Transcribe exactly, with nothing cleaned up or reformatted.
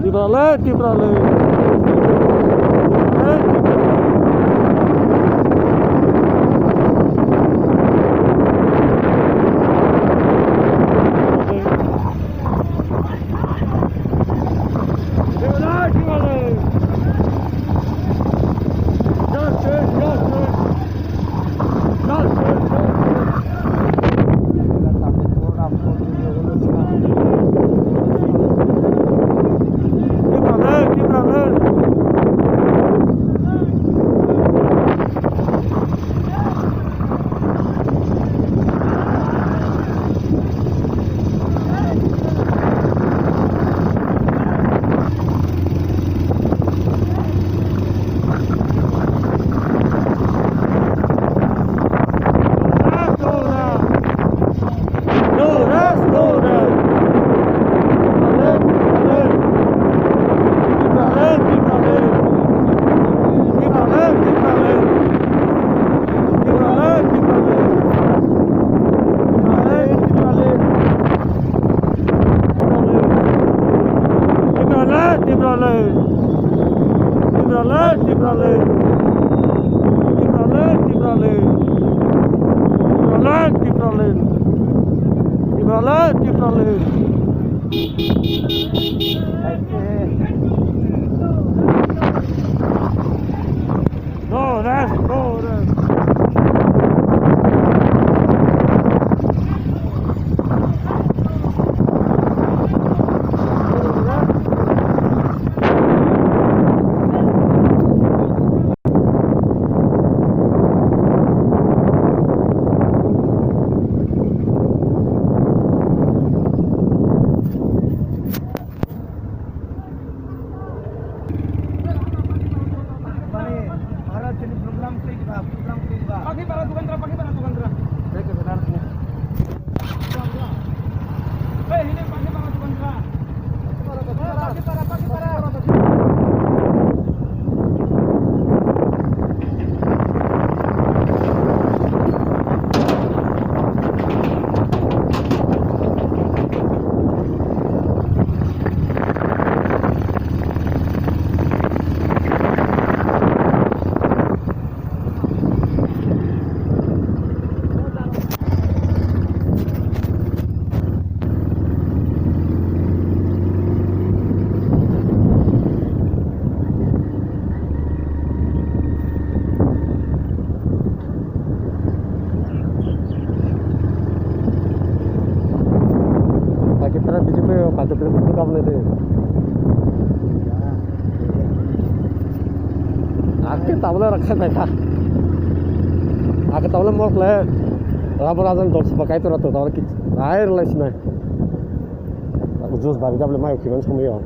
Tiprale, Tiprale. Tiprale, Tiprale. Tiprale, Tiprale. Tiprale, Tiprale. Tiprale, Tiprale. Tiprale, Tiprale. Tiprale, Tiprale. No rest, no rest. Mane, Bharat chini program khlai diba, program khlai diba. Pakhi para dukan tra, pakhi para dukan tra. Hey, hini pakhi para dukan tra. Pakhi para, pakhi para. Pakipra B J P o kaitor kaitor kaitor kabla de. Ake tabla rakha bai kha. Ake tabla mok le. Rabo rajan dol sapa kaitor to tabla ki. Ai rwlai sinai. Juice bari jable mai khiban samyo.